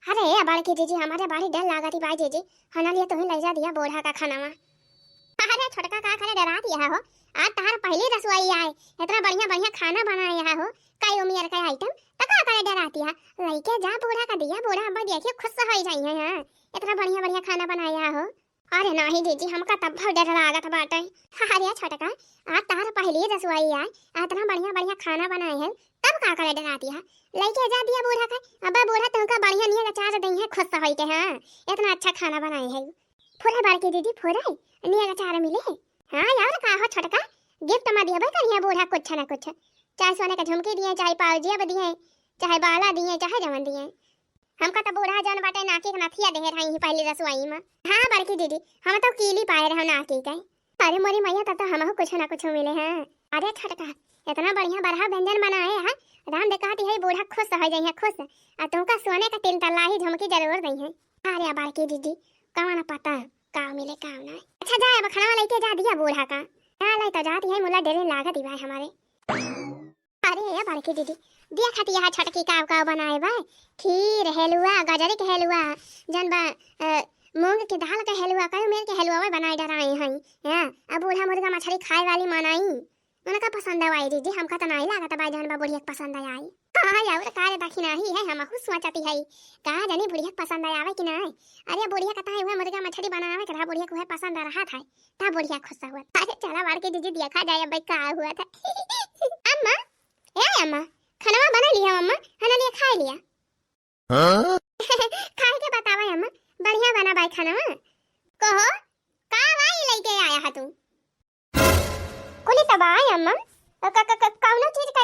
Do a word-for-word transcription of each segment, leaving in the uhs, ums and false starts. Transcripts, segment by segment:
अरे ए बड़की जीजी, हमरे बड़ी डर लागत ही बा जीजी, हना लिए तुही लइ जा दिया बूढ़ा का खानावा। अरे छोटका, का करे डरात यहा हो? आज तहार पहली रसोई आए, इतना बढ़िया बढ़िया खाना बनाए यहा हो, कई उमियर का आइटम, त का करे डरात यहा? लइके जा बूढ़ा का दिया, बूढ़ा अब्बा देखिए खुश होइ जाइहैं, हाँ, इतना बढ़िया बढ़िया खाना बनाए यहा हो। अरे नाही जीजी, हमका तब बहुत डर लागत बाटे। अरे छोटका, आज तहार पहली रसोई आए, इतना बढ़िया बढ़िया खाना बनाए है, तब का करे डरात यहा? लइके जा दिया बूढ़ा का, अब्बा बूढ़ा तुमका बढ़िया नियर अचार देइहैं खुश होइ के, हाँ, इतना अच्छा खाना बनाए है। फुरे बड़की दीदी, फुरे, नियर अचार मिले। हाँ यार, का हो छोटका, गिफ्ट मा दिहबे करिहैं बूढ़ा कुछ न कुछ, चाहे सोने का झुमकी दिए, चाहे पाउजेब दिए, चाहे बाला दिए, चाहे जवन दिए। हमका त बूढ़ा जौन बाटे नाकी के नथिया देहे रही पहली रसोई मा। हाँ बड़की दीदी, हम तो कीली पाए रहो नाकी के। अरे मोरी मैया, तब तो हमहू कुछ ना कुछ मिले हैं। अरे छोटका, इतना बढ़िया बरहा व्यंजन बनाए है, राम दे कहती है बूढ़ा खुश होइ जाइहैं खुश। आ तुमका सोने का तीन तल्ला ही झुमकी जरूर देइहैं। अरे बड़की दीदी, कौन पता का मिले का ना। अच्छा जा, अब खाना लइके जा दिया बूढ़ा का। ना लाई तो जाती है, मुला डेरे लागत ही भाई हमरे। अरे ए बड़की दीदी, दिया खाती यहा छोटकी काव काव बनाए बा, खीर, हलुआ, गजरी के हलुआ, जौन बा, अ, मूंग के दाल के हलुआ, कई मेर के हलुआ वह बनाए डराए हैं। हाँ, अब बूढ़ा मुर्गा मछली खाए वाली मनाई, उनका पसंद आई दीदी, हमका त नाही लागत बा जौन बा बुढ़िया के पसंद आई। हाँ, और का रे दखिनाही है, हमहू सोचती है, का जानी बुढ़िया के पसंद आवे कि नाही। अरे बुढ़िया का ताई हुआ मुर्गा मछली बनावे के रहा, बुढ़िया के हुआ पसंद रहत है, तब बुढ़िया खुश हुआ। अरे चला बड़की दीदी, देखा जाए अब का हुआ था। अम्मा, ए अम्मा, खानवा बना लिया अम्मा, खाना लिया खा लिया। हाँ? खाए के बतावा अम्मा, बढ़िया बना बाई खानवा। कहो, का बाई लइके आया है तू? कुली तो बाई अम्मा, क-, क-, क-, कौनो चीज का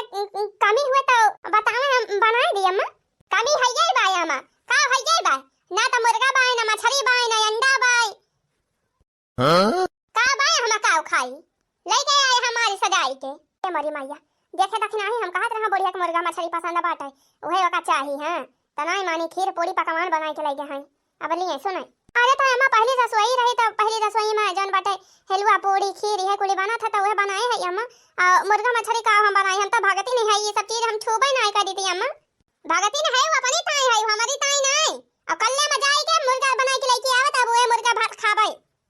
कमी हुए तो बतावा, हम बनाए दी अम्मा। कमी है ये बाई अम्मा, का है ये बाई? ना तो मुर्गा बाई, ना मछली बाई, ना अंडा बाई। हाँ? का बाय हम काव खाई? लइके आए हमारी सजाई के। ए मोरी मैया, देखे दखिनाही हम कहत रहा बुढ़िया के मुर्गा मछली पसंद बाटे, उहे ओका चाही, हाँ। त नाई मानी, खीर पूरी पकवान बनाई के लइके हैं। अब लिए सुने। अरे तो अम्मा पहली रसोई रही, तो पहली रसोई में जौन बाटे हलवा पूरी खीर इहे कुली बनत है, तो उहे बनाए है अम्मा। आ, मुर्गा मछली का हम बनाई, हम तो भगती नहीं है, ये सब चीज हम छूबे नहीं करी थी अम्मा। भगती नहीं है, वो अपनी ताई है, हमारी ताई नहीं। अब कल्ले में जाई के मुर्गा बनाई के लइके आवे, तब उहे मुर्गा भात खाबे।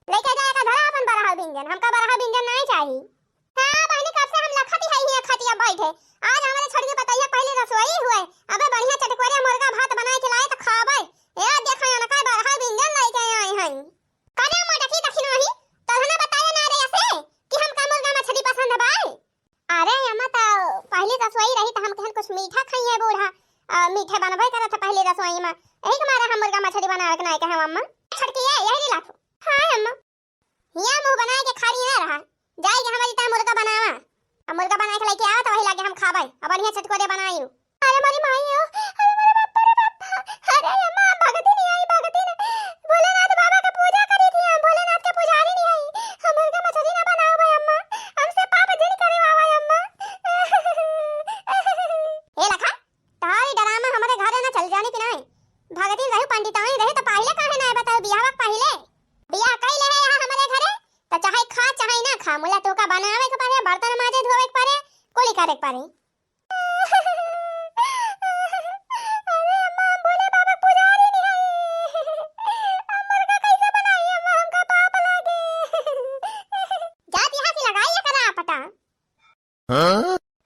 लइके जाए का धरा अपन बरहा व्यंजन, हमका बरहा व्यंजन नाई चाही। हाँ बहनी, कब से हम लखत ही है, हियाँ खटिया बैठे। आज हमारे छोटकी पतैया पहली रसोई हुए, अबे बढ़िया चटकोरे मुर्गा भात बनाए के लाए तो खाबे। ए देखो, यहाँ का बरहा व्यंजन लइके आए हैं। कने मोटकी दखिनोही, तोहने बताए ना रे ऐसे कि हमका मुर्गा मछली पसंद बा। अरे अम्मा, त पहली रसोई रही त हम कहन कुछ मीठा खाइए बूढ़ा। आ, मीठे बनबे करत है पहली रसोई में, यही के मारे हम मुर्गा मछली बनावे के नाई कहे अम्मा। छोटकी है, यही ला तू। हाँ अम्मा। हियाँ मुँह बनाए के खाली ना रहा, जाए के हमारी ता मुर्गा बनावा। अब मुर्गा बनाए के लइके आवा तो वही लागे हम खाबे। अब बढ़िया चटकोरे बनाई। अरे मोरी माई हो, अरे मोरे बाप रे बाप। अरे अम्मा, भगती नहीं आई, भगती नहीं। भोलेनाथ बाबा के पूजा करी थी हम, भोलेनाथ के पुजारी नहीं आई। हम मुर्गा मछली ना बनाओ भाई अम्मा, हमसे पाप जिन करे बाबा अम्मा। ए लखा, तारी डरामा हमारे घरे ना चल जाने की नहीं। भगती रहे, पंडिताई रहे तो पहले काहे ना बताओ, बियाह के पहले। बियाह कई ले है यहाँ हमारे घरे, तो चाहे खा चाहे ना खा, मुला तोका बनावे के पड़े, बर्तन माजे धोवे के पड़े, कुली करे के पड़े। अरे अम्मा, हम भोले बाबा के पुजारी नहीं हई। हम मुर्गा कैसे बनाई अम्मा, हमका पाप लागे। जात यहाँ से लगाई एकरा पटा। हाँ?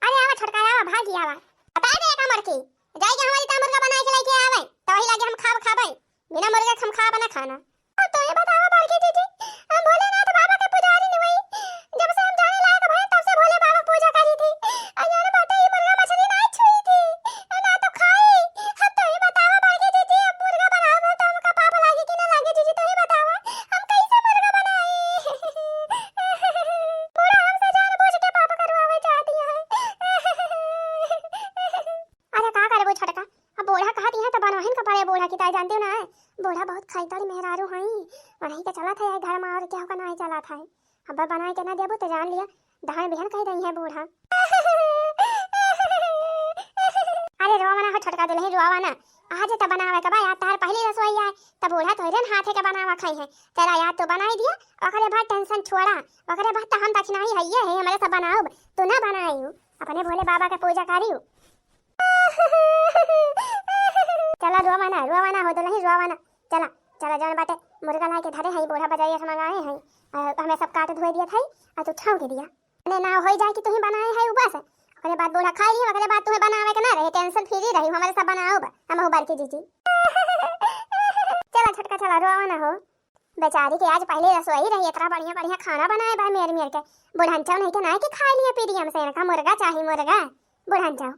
अरे आवा छोटका, आवा, भागी आवा। बता दे एक हमर की, जाई के हमारी ता मुर्गा बनाए के लइके आवे, तो वही लागे हम खाब खाबे। बिना मुर्गा के हम खाब ना खाना। अब तो ये बतावा बड़की दीदी, हम भोलेनाथ बाबा के पुजारी नहीं हुई। जब से हम जाने लायक भए, तब से भोले बाबा पूजा करी थी। अयार बाटे, ये मुर्गा मछली ना छुई थी, ना तो खाई। अब तो ये बतावा बड़की दीदी, अब मुर्गा बनाओ तो हमका पाप लागे कि ना लागे दीदी, तो ये बतावा, हम कैसे मुर्गा बनाई? बूढ़ा हमसे जानबूझ के पाप करवावे चाहती है। अरे का करबो छोटका, अब बूढ़ा कहत यहाँ तो बनवाहिन का पड़े बूढ़ा की ताई, जानते हो ना है, बूढ़ा बहुत खैतड़ी मेहरारू हई, वही के चलत है घर में, और क्या होगा ना चलत है। अब बनाए के ना देबो तो जान लिया, दहाड़ बिहान कह दई है बूढ़ा। अरे रोवा ना हो छोटका दुल्हन, रोवा ना, आज तो बनावे के बा, आज तार पहली रसोई आए, तब बूढ़ा तोहरे हाथे के बनावा खाई है, तेरा याद तो बनाई दिया, ओकरे बाद टेंशन छोड़ा, ओकरे बाद तो हम दखिनाही हइये है, हमरे सब बनाउब, तू ना बनाइउ, अपने भोले बाबा के पूजा करिउ। चला रोवा ना, रोवा ना हो दुलहिन, रोवा ना। चला, चला जौन बाटे मुर्गा लाइके धरे हई, बूढ़ा बजरिया से मंगाए हई। अ, हमें सब काट धोए दिया था, अ तू छौंक दिया। अने ना होई जाए कि तुहीं बनाए हई उ बस। ओकरे बाद बूढ़ा खाई ली, ओकरे बाद तुहें बनावे के ना रहे, tension free रही, हमरे सब बनाउब, हमहू बड़की जीजी। चला छोटका चला, रोवा ना हो। बेचारी के आज पहले रसोई रही, इतना बढ़िया बढ़िया खाना बनाए बा मेर मेर के। बुढ़नचौ नहीं के नाई के खाए लिए पीरियम से, इनका मुर्गा चाही मुर्गा। बुढ़नचौ।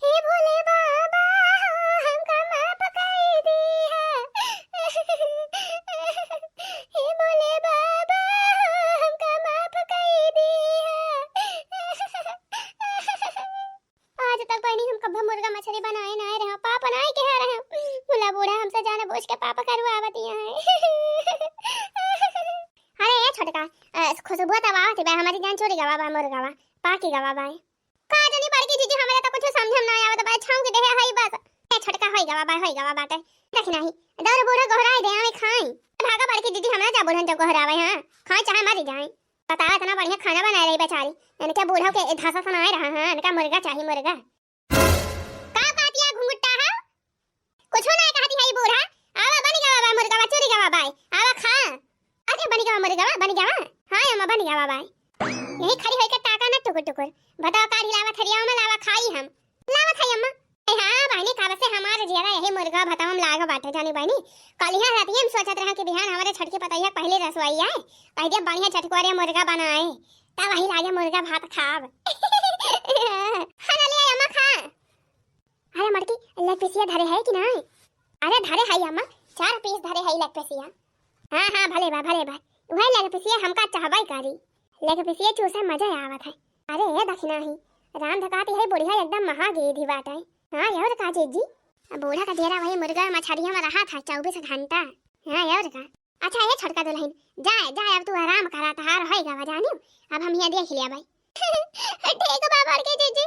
हे भोले बाबा हो, हमका माफ कई दिहा। हे भोले बाबा हो, हमका माफ कई दिहा। आज तक बहिनी हम कब्बो मुर्गा मछरी बनाए ना रहे, पाप नाई कहा रहे। भोला बूढ़ा हमसे जान बूझ के पाप करवावत यहाँ है। अरे ए छोटका, अ, खुशबू तब आवत बा, हमारी जान चोरी गवा बा, मुर्गा बा, पाकी गवा बा। का जानी बड़की जीजी, हमरे तो कुछ समझ में ना आवत बा, छौंक देहे हई बस। ए छोटका होई गवा बा, होई गवा बाटे। देख नाही, दौड़ बूढ़ा गोहराई दे आवे खाई। भागा बड़की जीजी, हमरा जा बूढ़न जब गोहरावे, हाँ, खाई चाहे मरी जाए। बतावा, इतना बढ़िया खाना बनाए रही बेचारी, इनके बूढ़ा के धासा सुनाए रहा, हाँ, इनका मुर्गा चाही मुर्गा। का कहतिया घुंघुट्टा है? कुछो ना कहती है ई बूढ़ा। आवा बन गवा बा मुर्गा बा, चुरी गवा बा, आवा खा। अरे बन गवा मुर्गा बा, बन गवा। हाँ अम्मा बन गवा बा। यही खड़ी होई के ताका ना टुकुर टुकुर। बतावा काढ़ी लावा थरिया में लावा खाई हम। लावा खाई अम्मा। ए हाँ बहिनी, कब से हमार जियरा यही मुर्गा भतवा में लाग बाटे जानी बहिनी। कलिहा रातिये में सोचत रहा कि बिहान हमारे छटकी पतैया पहली रसोई आए, कह दिया बढ़िया चटकोरे मुर्गा बनाए, तब वही लागे मुर्गा भात खाब। हाँ ना ले अम्मा खा। अरे मड़की, leg piece धरे है कि नाई? अरे धरे है अम्मा, चार piece धरे है leg piece। हाँ हाँ भले बा भले बा, वही leg piece हमका चाहबे करी। Leg piece चूसे मजा आवत है। अरे ए दखिना ही, राम धकाती है बुढ़िया एकदम महागेधी बाटे। हाँ और का जीजी, अब बूढ़ा का डेरा वही मुर्गा मछरिया में रहा था चौबीस घंटा। हाँ और का। अच्छा ए छोटका दुलहिन, जाए जाए अब तू आराम करा, तहार होई गवा जानियो, अब हम यहाँ देख लिया भाई। ठीक बा बड़की जीजी।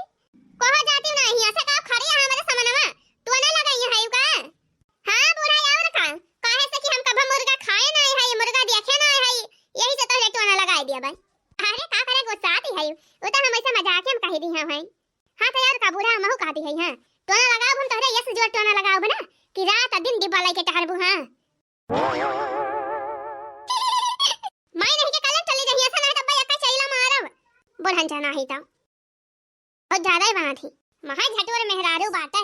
कहा जाती नहीं, ऐसे का खड़ी है हमारे समनवा, तू ना लगाई है का? हाँ बूढ़ा और का, काहे से कि हम कभी मुर्गा खाए नहीं है, मुर्गा देखे नहीं है, यही से तोहरे टोना लगाई दिया भाई। अरे का करे गुस्साती है, वो तो हम ऐसे मजाक में कह दी है भाई। हाँ तो और का बूढ़ा, हमहू कहती है, हाँ टोना लगाओ हम तोहरे यस जोर टोना लगाओ बना कि रात दिन डिब्बा लेके टहरबू, हाँ। माई नहीं के कलम चली रही, ऐसा नहीं डब्बा यक्का चैला मारब। बुढ़न जाना ही तो। बहुत ज्यादा ही बात ही। महा झटोर मेहरारू बाटे।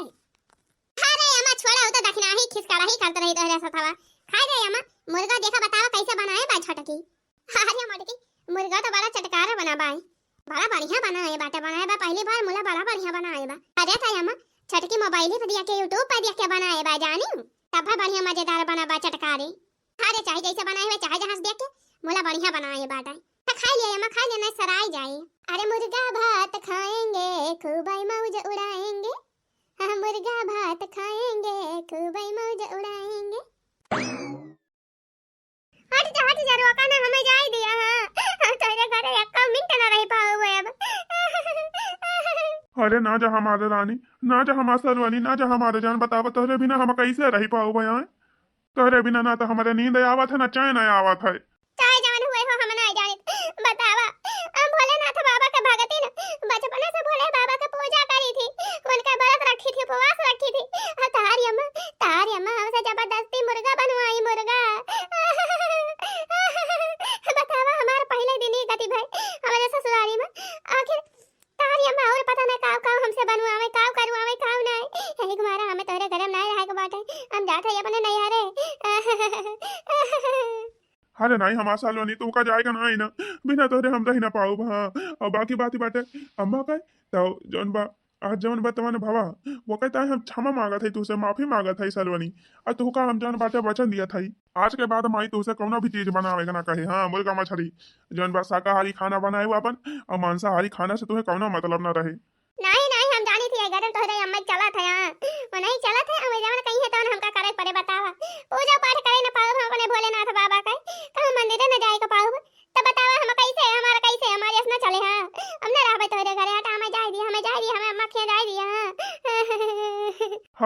खा रे अम्मा, छोड़ा, उ तो दखिना ही खिसकड़ा ही करत रही तोहरे सथवा। खा रे अम्मा, मुर्गा देखा बतावा कैसे बनाए बा छोटकी। अरे मोटकी, मुर्गा तो बड़ा चटकारा बना बाई। बड़ा बढ़िया बनाए बाटे, बनाए बा पहली बार मुला, बड़ा बढ़िया बनाए बा। अरे ताई अम्मा, छोटकी mobile पे दिया के YouTube पे दिया के बनाए बा जानी, तब भी बढ़िया मजेदार बना बा चटकारे। अरे चाहे जैसे बनाए हुए, चाहे जहाँ से देख के, मुला बढ़िया बनाए बाटे। तो खाई लिया अम्मा, खाई लेना, सराई जाए। अरे मुर्गा भात खाएंगे, खूब मौज उड़ाएंगे। हाँ, मुर्गा भात खाएंगे, खूब मौज उड़ाएंगे। हट जा, हट जा, रोका ना, हमें जाए दिया, हाँ। हम तोहरे घरे एको मिनट ना रह पाओ अब। अरे ना जा हमारे रानी, ना जा हमारे सरवनी, ना जा हमारे जान, बतावा तोहरे बिना हम कैसे रह पाओ यहाँ? तोहरे बिना ना तो हमारे नींद आवत है, ना चैन आवत है। चाहे जवन हुए हो, हम ना जानित। बतावा, हम भोलेनाथ बाबा के भगती न, बचपने से भोले बाबा के पूजा करी थी, उनका व्रत रखी थी, उपवास रखी थी। और तारी अम्मा, तारी अम्मा हमसे जबरदस्ती मुर्गा बनवाई, मुर्गा। बतावा, हमार पहले दिन ही गति भाई, हमारे ससुरारी में। आखिर तारी अम्मा और पता ना काव काव हमसे बनवावे, काव करवावे, काव ना। यही मारा हमें तोहरे घर में ना रहे के बाटे, हम जात है अपने नैहरे। अरे नहीं, हमार सालवनी, तोहका जाए का नाई ना, बिना तोहरे हम रह ना पाउब। हाँ, और बाकी बात ही बाटे, अम्मा कहे, तो जौन बा, आज जौन बा तवन भवा, वो कहता है, हम क्षमा मांगत है, तुझसे माफी मांगत है सालवनी, और तोहका हम जौन बाटे वचन दिया था, आज के बाद माई तुझसे कौनो भी चीज बनावे के ना कहे। हाँ, मुर्गा मछली, जौन बा शाकाहारी खाना बनाए वो अपन, और मांसाहारी खाना से तुहे कौनो मतलब ना रहे। नहीं, नहीं, हम जानी थी, अगर तोहरे अम्मा चलत है, हाँ, वो नहीं चलत है, हम जवन कहीं है, तवन हमका करे पड़े, बतावा। पूजा पाठ करे न पाउब हम अपने भोलेनाथ बाबा के, तो हम मंदिरे न जाए के पाउब। तो बतावा, हम कैसे, हमारा कैसे, हमारे ऐसा न चले, हाँ, हम न रहबे तोहरे घरे, हटा, हमें जाए दिया, हमें जाए दिया, हमें अम्मा के यहाँ जाए दिया, हाँ।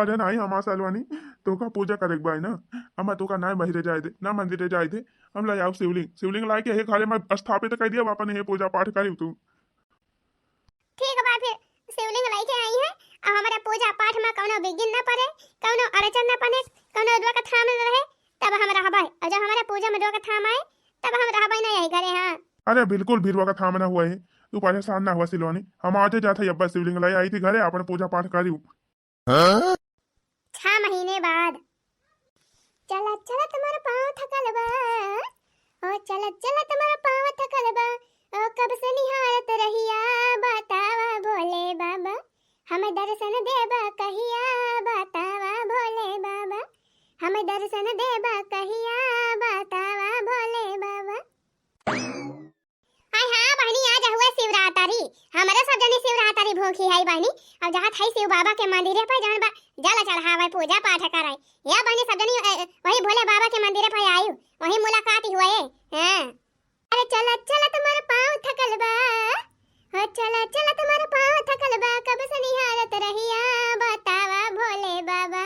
अरे नहीं, हमार सालवानी, तोका पूजा करे के बाय ना, अम्मा तोका ना बहिरे जाए दे, ना मंदिरे जाए दे, हम लाई आउब शिवलिंग, शिवलिंग लाई के हे घरे में स्थापित कर दिया, अपन हे पूजा पाठ करी तू। ठीक बा, फिर शिवलिंग लेके आई है, अब हमारा पूजा पूजा पाठ मा कउनो बिघिन न परे, कउनो अड़चन न पने, कउनो रोकथाम न रहे, तब हम रहबै। अउर जब हमरे पूजा मा रोकथाम आए, तब हम रहबै न यही घरे, हाँ। अरे बिल्कुल भी रोकथाम न हुआ है, तू परेशान न हुआ सिलोनी, हम आजे जात है, अब्बा शिवलिंग लाई आई थी घरे, अपन पूजा पाठ करिउ। छह महीने बाद। चलत चलत मोर पाँव थकल बा, ओ चलत चलत मोर पाँव थकल बा, ओ कब से निहारत रहिया, बतावा भोले बाबा, हमें दर्शन देबा कहिया, बतावा भोले बाबा, हमें दर्शन देबा कहिया, बतावा भोले बाबा। हाय हाँ बहिनी, आज हुए शिवरात्रि, हमरे सब जनी शिवरात्रि भूखी है बहिनी। अब जात है शिव बाबा के मंदिरे पे, जौन बा जल चढ़ावे, पूजा पाठ करे। या बहिनी सब जनी, अ, वही भोले बाबा के मंदिरे पे आयु, वही मुलाकात हुए। हाँ। अरे चलत चलत मोर पाँव थकल बा, हो चलत चलत मोर पाँव थकल बा, कब से निहारत रहिया, बतावा भोले बाबा,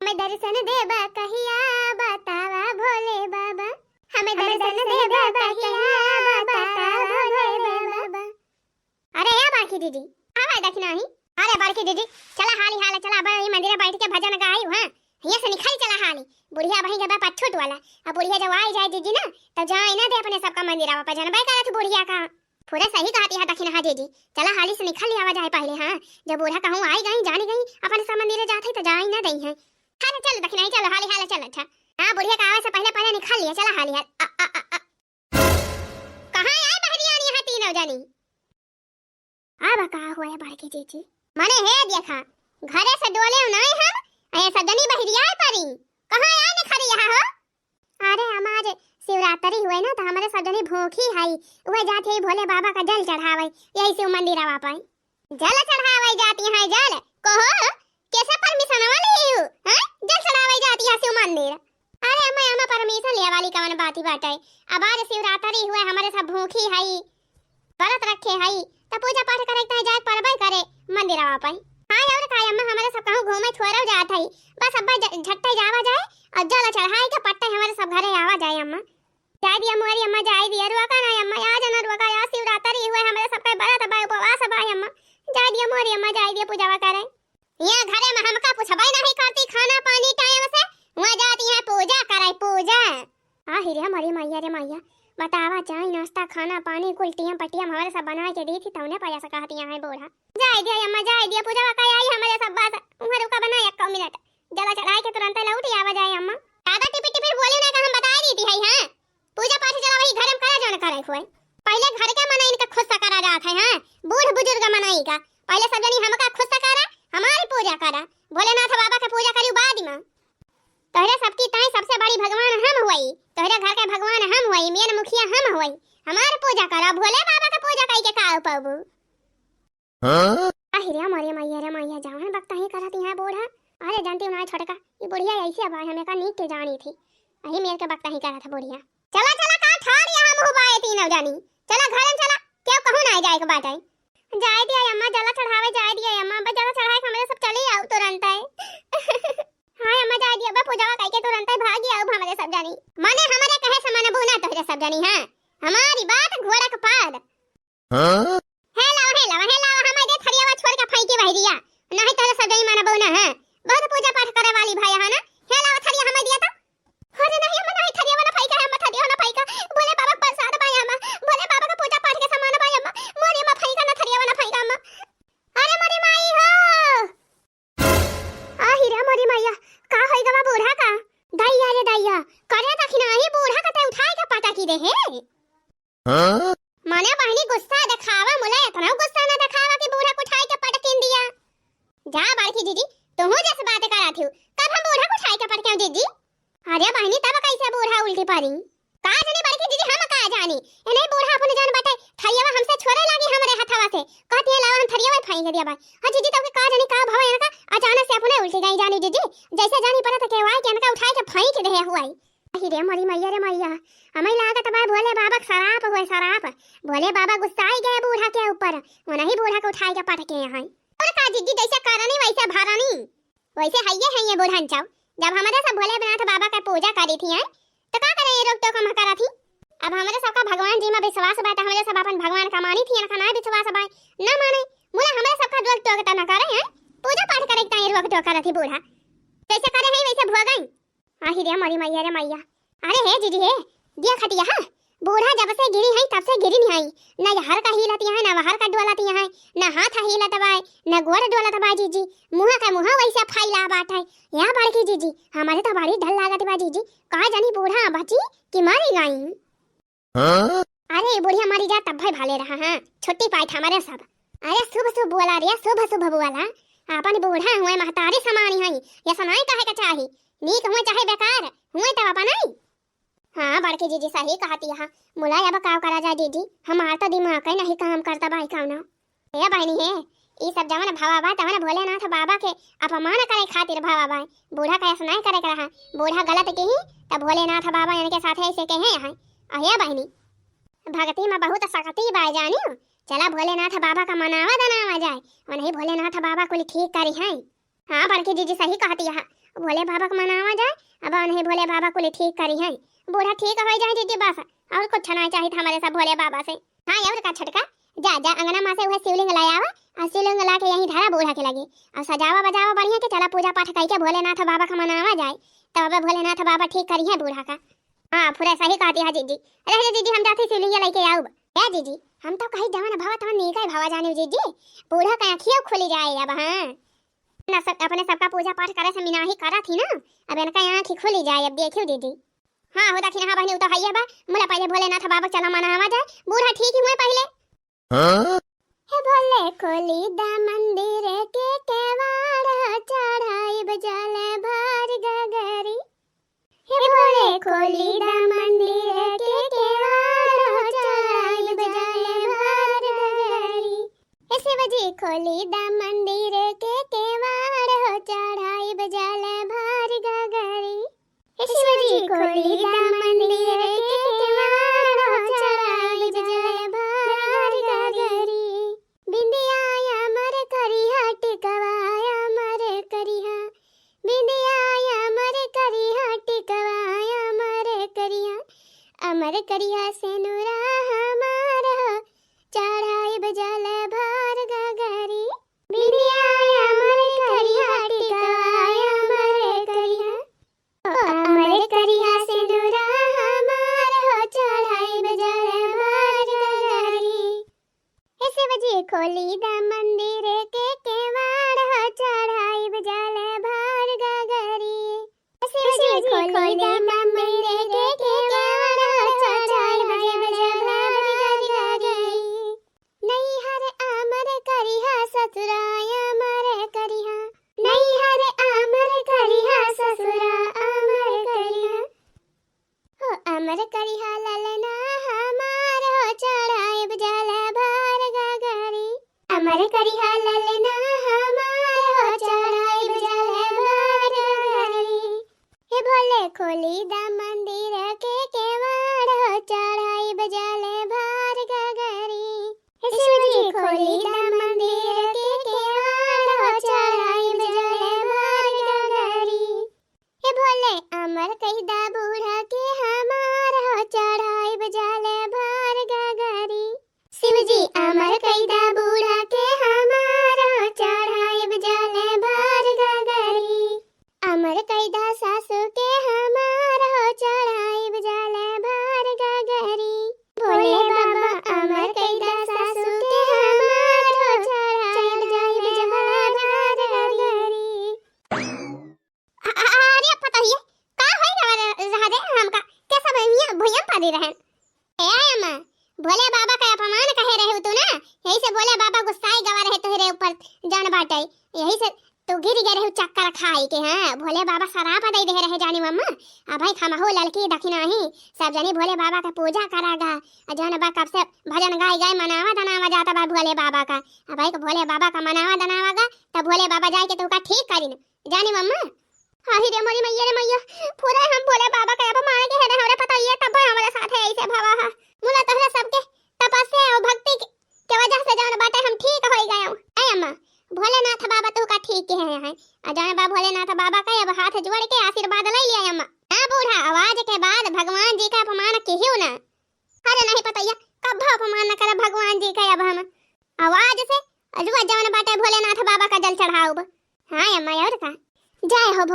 हमें दर्शन देबा कहिया, बतावा भोले बाबा, हमें दर्शन देबा कहिया, बतावा भोले बाबा। अरे ए बड़की दीदी, आवा देखना ही। अरे बड़की दीदी, चला हाली हाल, चला अब ई मंदिर बैठ के भजन गाई, हाँ, हियाँ से निकल चला हाली। बुढ़िया बहिन के बा पछूट वाला, अब बुढ़िया जब आई जाए दीदी ना, तब जाए ना दे अपने सबका मंदिर, आवा पर जनबे करत बुढ़िया का। पूरा सही कहती है दखिनहा दीदी, चला हाली से निकल लिया जाए पहले, हाँ, जब बूढ़ा कहूँ आई गई, जानी गई, अपन सब मंदिर जात है तो जाई ना दई है। हाँ चल दखिनहा, चल हाली हाल चल। अच्छा हाँ, बुढ़िया का आवे से पहले पहले निकल लिया, चला हाली हाल। आ, आ, आ, आ। कहाँ आए बहरिया यहाँ तीनों जनी? अब का हुआ बड़की जीजी? मने हे देखा, घरे से डोले नहीं हम, ये सब जनी बहरिया परी। कहाँ आए न खड़ी यहाँ हो? अरे, हम आज शिवरात्रि हुए ना, तो हमरे सब जनी भूखी हई, उहे जात हई भोले बाबा का जल चढ़ावे, यही शिव मंदिर आवा पाई। जल चढ़ावे जाती हैं, जल? कहो, कैसे permission वाली है यू? हैं? जल चढ़ावे जाती है शिव मंदिर। अरे अम्मा, अम्मा permission लिया वाली कवन बात ही बाटे? अब आज शिवरात्रि हुए, हमरे सब भूखी हई, व्रत रखे हई, त पूजा पाठ करे के तहे जाए परबे करे मंदिरवा पे। हाँ और का अम्मा, हमरे सब कहूँ घूमे थोड़ा जात हई, बस अब्बा ज-, झट्टे जावा जाए और जल चढ़ाए के पट्टे हमरे सब घरे आवा जाए अम्मा। जाए दिया मोरी अम्मा, जाए दिया, रोका ना अम्मा, आज ना रोका, आज शिवरात्रि हुए, हमरे सबके व्रत बा, उपवास बा अम्मा, जाए दिया मोरी अम्मा, जाए दिया पूजावा करे। यहाँ घरे में हमका पूछबे नहीं करती खाना पानी time से, वहाँ जाती हैं पूजा करे, पूजा। आहि रे मोरी मैया रे मैया, बतावा चाय नाश्ता खाना पानी कुल टियम पटियम हमरे सब बनाए के दी थी, तौने पर ऐसा कहती हैं बूढ़ा। जाए दिया अम्मा, जाए दिया, पूजा का आई हमरे सब बात, वहाँ रुका बना एक मिनट। जला चढ़ाए के तुरंत लौट आवा जाए अम्मा। ज्यादा टिपिर टिपिर बोली ना का हम बताए देती है, हाँ। पूजा पाठ चला वही घर में करा जौन करे हुए। पहले घर के मनई इनका खुश करा जात है, हाँ। बूढ़ बुजुर्ग मनई का। पहले सब जनी हमका खुश करा, हमारी पूजा करा। भोलेनाथ बाबा के पूजा करी बाद में। तोहरे सबकी ताई सबसे बड़ी भगवान हम हुई। तोहरे घर के भगवान हम हुई, मेन मुखिया हम हुई। हमार पूजा करा, भोले बाबा का पूजा कई के का पाबू? हाँ? आहि रे मोरे मैया रे मैया, जवन बकता ही करत यहाँ बूढ़ा। अरे जानती हूँ ना छोटका, ये बुढ़िया ऐसे अब हमें का नीक के जानी थी। यही मेर के बकता ही करत है बुढ़िया। चला चला का ठार यहाँ मुँह बाए तीनों जानी। चला घर में चला, क्यों कहूँ ना जाए के बाटे। जाए दिया अम्मा, जला चढ़ावे जाए दिया अम्मा, बस जला चढ़ाए के हमरे सब चली आओ तुरंत है। हाँ अम्मा जाए दिया, बस पूजा कई के तुरंत है भागी आओ हमरे सब जानी। माने हमरे कहे से मानबू ना तोहरे सब जानी, हाँ। हमारी बात घोड़ा के पाद। हाँ? हे लावा, हे लावा, हे लावा, हमारे दे थरियावा छोड़ के फेंकी बहरिया। नहीं तोरे सब जई मानबो ना है। बहुत पूजा पाठ करे वाली भाई है ना। हे लावा थरिया हमारे दिया तो। अरे नहीं अम्मा, नहीं थरियावा ना फेंका है अम्मा, थरियावा ना फेंका। भोले बाबा के प्रसाद बा अम्मा। भोले बाबा का पूजा पाठ के सामान बा अम्मा। मोरे अम्मा फेंका ना थरियावा ना फेंका अम्मा। अरे मोरे माई हो। आहि रे मोरी मैया, का होई गवा बूढ़ा का? दैया रे दैया, करे दखिना ही बूढ़ा का ते उठाए के पटकी दे हे। हाँ? माने बहिनी गुस्सा देखावा, मुला इतना गुस्सा ना देखावा कि बूढ़ा को उठाए के पटकिन दिया। जा बड़की जीजी, तुहू जस बात करा थी, कब हम बूढ़ा को उठाए के पटके जीजी? अरे बहिनी तब कैसे बूढ़ा उल्टी परी? का जानी बड़की जीजी हम का जानी, इन्हें बूढ़ा अपने जान बाटे, थरियावा हमसे छोड़े लागी हमरे हथवा से, कहती है लावा हम थरियावा फेंक दिया भाई। हाँ जीजी तब के का जानी का भवा इनका, अचानक से अपने उल्टी गई जानी जीजी, जैसे जानी पड़ा तो केवाई के इनका उठाए के फेंक दे हुआ ही। अहि रे मोरी मैया रे मैया, हमें लागत बा भोले बाबा के सराप हुए सराप। भोले बाबा गुस्साई गए बूढ़ा के ऊपर, वो नहीं बूढ़ा के उठाए के पटके हैं। और का जीजी जैसे करनी वैसे भरनी, वैसे हइये हैं ये बूढ़न चाव। जब हमारे सब भोलेनाथ बाबा के पूजा करी थी हैं, तो का करे ये रोक टोक हम करा थी? अब हमारे सबका भगवान जी में विश्वास बा, तो हमारे सब अपन भगवान का मानी थी, इनका ना विश्वास बा, ना माने, मुला हमारे सबका रोक टोक तो ना करे हैं। पूजा पाठ करे के ताईं रोक टोक करत ही बूढ़ा। जैसे करे हैं वैसे भोगई। आही रे मोरी मैया रे मैया। अरे हे जीजी हे, दिया खटिया हा। बूढ़ा जब से गिरी हैं तब से गिरी नहीं हैं। न यहर का हिलत हैं, न वहर का डोलत हैं, न हाथ हिलत बाय, न गोड़ डोलत बाय जीजी। मुँह का मुँह वैसे फैला बाटे। या बड़की जीजी, हमरे तो बड़ी डर लागत बा जीजी। का जानी बूढ़ा बची कि मरी गई। हाँ? अरे, ई बुढ़िया मरी जा तब भाई भाले रहा, हाँ, छुट्टी पाए था हमारे सब। अरे, शुभ शुभ बोला रे, शुभ शुभ बोला। अपन बूढ़ा हुए महतारी समानी है, ये सुनाई कहे के चाही। नीक हुए चाहे बेकार, हुए तब अपन आई। हाँ, बड़की जीजी सही कहती है। मुला अब का करा जाए जीजी, हमार तो दिमाग ही नहीं काम करता भाई कौनो। ए बहिनी हे, ई सब जवन भवा बा, तवन भोलेनाथ बाबा के अपमान करे खातिर भवा बा। बूढ़ा का ऐसा नहीं करे के रहा। बूढ़ा गलत किही, त भोलेनाथ बाबा इनके साथे ऐसे कहे हैं। अहे बहिनी, भक्ति में बहुत शक्ति बा जानियो। चला भोलेनाथ बाबा का मनावा दनावा जाए, उन्हीं भोलेनाथ बाबा कुल ठीक करी हैं। हाँ, बड़की जीजी सही कहती है, भोले बाबा का मनावा जाए, अब उन्हीं भोले बाबा कुल ठीक करी हैं। बूढ़ा ठीक हो जाए जीजी बस, और कुछ ना चाहिए था हमारे सब भोले बाबा से। हाँ, और का छोटका, जा, जा, अंगना मा से उहे शिवलिंग ले आवा, और शिवलिंग ला के यहीं धरा बूढ़ा के लगे, और सजावा बजावा बढ़िया के, चला पूजा पाठ कई के भोलेनाथ बाबा का मनावा जाए, तब भोलेनाथ बाबा ठीक करी है बूढ़ा का। हाँ, पूरा सही कहती है जीजी। रह जा जीजी, हम जाते शिवलिंग लेके आउब। ए जीजी, हम तो कही जवन भवा तवन नीक है भवा जाने जीजी, बूढ़ा का आँखियों खुली जाए अब। हाँ, ना सब, अपने सबका पूजा पाठ करे से मिनाही करा थी ना, अब इनका आँखी खुली जाए, अब देखियो दीदी। हाँ, हो दखिन, हाँ बहिनी, उ तो हइये बा। मुला पहिले भोलेनाथ बाबा चला मनावा जाए, बूढ़ा ठीक हुए पहिले। हाँ? हे भोले खोली दा मंदिर के केवाड़, चढ़ाइब जल भर गगरी। हे भोले खोली दा मंदिर के केवाड़, चढ़ाइब जल भर गगरी। हे शिव जी खोली दा मंदिर के केवाड़, चढ़ाइब जल भर गगरी। हे शिव जी खोली दा मंदिर के केवाड़, चढ़ाइब जल भर गगरी। बिंदिया अमर करिहा टिकवा अमर करिहा, बिंदिया अमर करिहा टिकवा अमर करिहा, अमर करिहा सेनुरा हमार हो, चढ़ाइब जल भर गगरी। बिंदिया अमर करिहा टिकवा अमर करिहा, ओ अमर करिहा सेनुरा हमार हो, चढ़ाइब जल भर गगरी। हे शिव जी खोली दा मंदिर के केवाड़ हो, चढ़ाइब जल भर गगरी। हे शिव जी खोली दा मंदिर के केवाड़ हो, चढ़ाइब जल भर गगरी। नैहर अमर करिहा ससुरा अमर करिहा, नैहर अमर करिहा ससुरा अमर करिहा। हो अमर करिहा ललना हमार हो, चढ़ाइब जल भर गगरी। अमर करिहा ललना हमार हो, चढ़ाइब जल भर गगरी। हे भोले खोली दा मंदिर के केवाड़ हो, चढ़ाइब जल भर गगरी। हे शिव जी खोली दा मंदिर के केवाड़ हो, चढ़ाइब जल भर गगरी। हे भोले अमर कहि दा बूढ़ा के हमार हो, चढ़ाइब जल भर गगरी। शिव जी अमर कहि दा बूढ़ा के हमार हो, चढ़ाइब जल भर गगरी। अमर कहि दा सासू के हमार हो, चढ़ाइब जल भर गगरी। भोले बाबा अमर कहि दा सासू के हमार हो, चढ़ाइब जल भर गगरी। अ-, अ-, अरे पतोहिए, का होई गवा रहा रे हमका? के सब भुइयां, भुइयां पड़ी रहन? ए अम्मा, भोले बाबा का अपमान कहे रहे तू ना, यही से भोले बाबा गुस्साए गवा रहे तोहरे ऊपर जौन बाटे, यही से तू गिर गए रहे चक्कर खाई के। हाँ, भोले बाबा सराप दे दे रहे जानी अम्मा। अब भाई खमहो ललकी दखिना ही, सब जनी भोले बाबा का पूजा करागा। आ जौन बा कब से भजन गाई गाई मनावा दनावा जाता बा भोले बाबा का। अब भाई के भोले बाबा का मनावा दनावा गा, तब भोले बाबा जाए के तोका ठीक करिन। जानी अम्मा, हाही रे मोरी मैया रे मैया, पूरा हम भोले बाबा के अपमान के है रे, हमरे पतोहिए तब हमारे साथ है ऐसे भवा है। मुला तोहरा सबके तपस्या और भक्ति के, के वजह से जौन बाटे हम ठीक होई गए। ए अम्मा, भोलेनाथ बाबा तोहका ठीक के है, है। आ जौन बा भोलेनाथ बाबा का अब हाथ जोड़ के आशीर्वाद ले लिया अम्मा। हाँ बूढ़ा, आवाज के बाद भगवान जी का अपमान किहियो ना। अरे नहीं पतोहिया, कब अपमान न करब भगवान जी का अब हम। आवाज से अजुआ जौन बाटे भोलेनाथ बाबा का जल चढ़ाउब।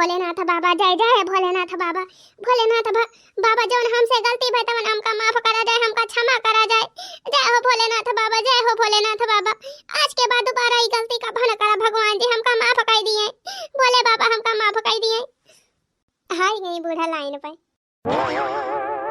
भोलेनाथ बाबा, जय जय भोलेनाथ बाबा। भोलेनाथ बा-, बाबा, जौन हमसे गलती भई तवन हमका माफ करा जाए, हमका क्षमा करा जाए। जय हो भोलेनाथ बाबा, जय हो भोलेनाथ बाबा। आज के बाद दोबारा ई गलती का भन करा भगवान जी, हमका माफ कर दिए। भोले बाबा हमका माफ कर दिए। हाय गई बूढ़ा लाइन पे।